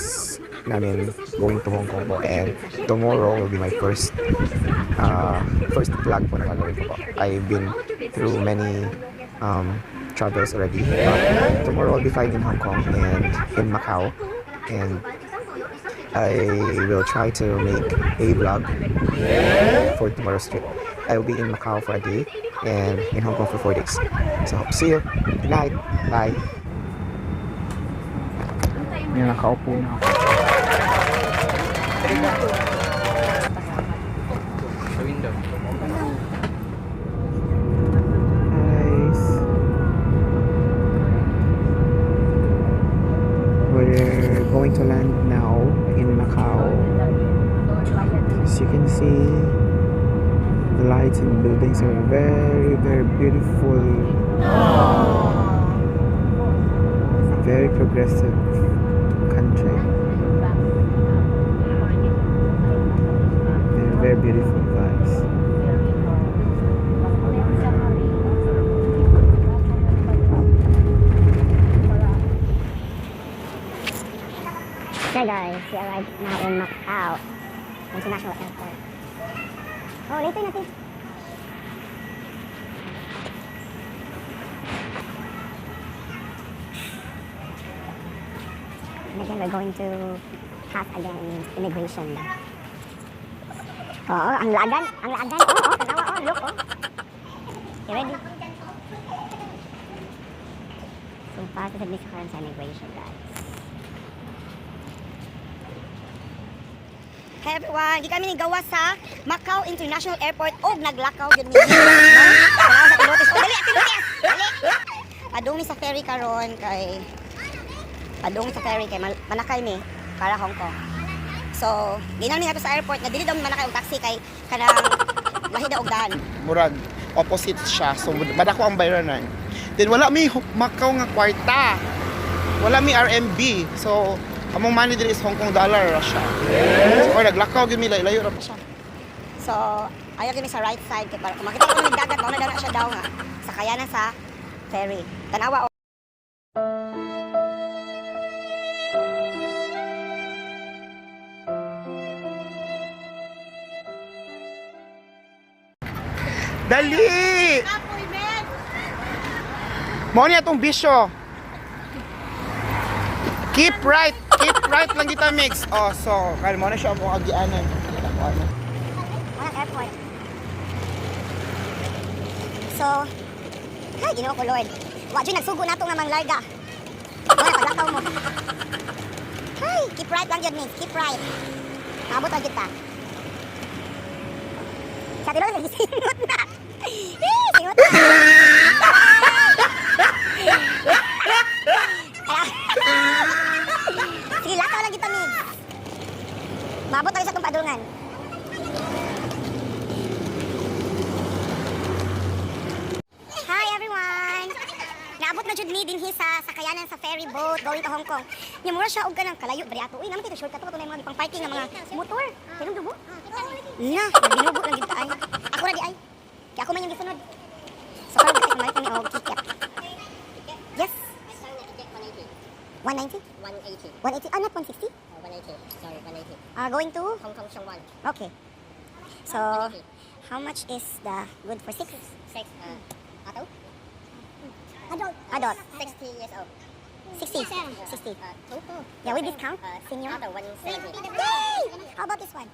days namin going to Hong Kong po. And tomorrow will be my first vlog po na gagawin ko po. I've been through many travels already. But tomorrow I'll be flying in Hong Kong and in Macau. And I will try to make a vlog for tomorrow's trip. I will be in Macau for a day and in Hong Kong for 4 days. So, see you. Good night. Bye. Yan, nakaupo na ako. Sa window. Guys. We're going to land now in Macau. As you can see, the lights and buildings are very, very beautiful. Very progressive country. Very, very beautiful, guys. So guys, we arrived now in Macau International Airport. Oh, later natin. And again, we're going to pass again immigration. Oo, ang lagan, ang lagan. Oo, oh, tanawa, oh, look, oh. You ready? So, pass sa sa immigration, guys. Hi everyone, di kami nigawas sa Macau International Airport og naglakaw gyud mi. No? Tanawa sa Pilotes. Oh, dali, Pilotes. Dali. Padung mi sa ferry karon kay padung sa ferry kay manakay mi para Hong Kong. So, ginan mi ato sa airport nga dili daw mi manakay og taxi kay kanang lahi daw og daan. Murag opposite siya. So madako ang bayranan. Then wala mi Macau nga kwarta. Wala mi RMB. So among money diri is Hong Kong dollar ra siya. So or naglakaw gyud mi, layo ra pa Siya. So, ayaw gyud mi sa right side kay para kung makita ko ng dagat, mauna daw na siya daw nga sakayanan sa ferry. Tanawa oh. Dali! Mao ni atong bisyo. Keep right lang kita mix. Oh, so kaya mo na siya among agianan. Kita ko ano. Walang airport. So, ay, Ginoo ko Lord. Wa jud nagsugo nato nga manglarga. Wala paglakaw mo. Ay, keep right lang jud mi. Keep right. Maabot ra jud ta. Sa tinuod lagi singot na. Eh, singot na. Kaya- Sige, lakaw lang kita, Migs. Maabot tayo sa itong padulngan. Hi everyone! Naabot na jud mi dinhi sa sakayanan sa ferry boat going to Hong Kong. Nya mura siya og kanang kalayo bari ato. Uy, naman kito shortcut to may mga pang parking nga mga motor. Kailang dugo? Na, binugo lang jud ta ay. Ako ra di ay. Kay ako man yung gisunod. So karon guys, mamalit kami og ticket. Yes. 190? 180. 180? Ah, not 160? 180. Sorry, 180. Going to? Hong Kong Sheung Wan. Okay. So, how much is the good for six? Six. Adult? Adult. Adult. 60 years old. 60. 60. Two? Yeah, with discount. Senior. Adult 170. Yay! How about this one?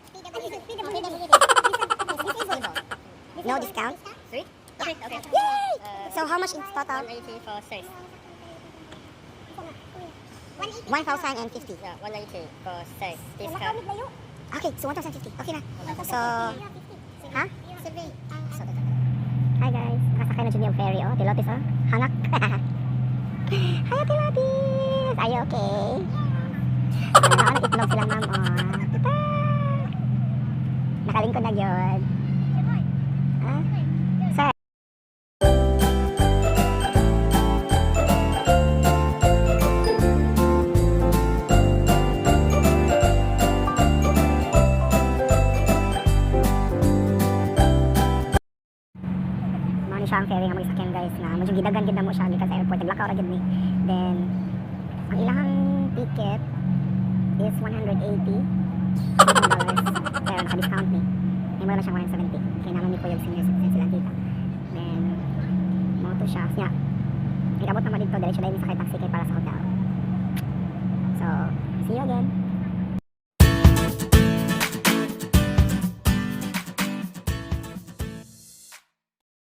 No discount? Three? Okay. Yay! So how much in total? 180 for six. 1,050. Yeah, 180 for six. Discount. Okay, so 1,050. Okay na. So, ha? So, hi guys. Nakasakay na dyan yung ferry, oh. Tilotis, oh. Hangak. Hi, Ate Lotis! Are you okay? Ano, itlog sila, ma'am, oh. Tita! Nakalingkod na yun. Ah? Sir? Mao ni siya ang ferry nga magisakyan guys nga medyo gidagan gid na mo siya gikan sa airport, naglakaw ra gid mi. Then ang ilahang ticket is $180. Pero naka-discount ni. May mura na siyang 170. Kay naman ni Kuya senior citizen sila tita. Then, mao to siya. Nya, ikabot naman dito, diretso dahil sakay taxi kay para sa hotel.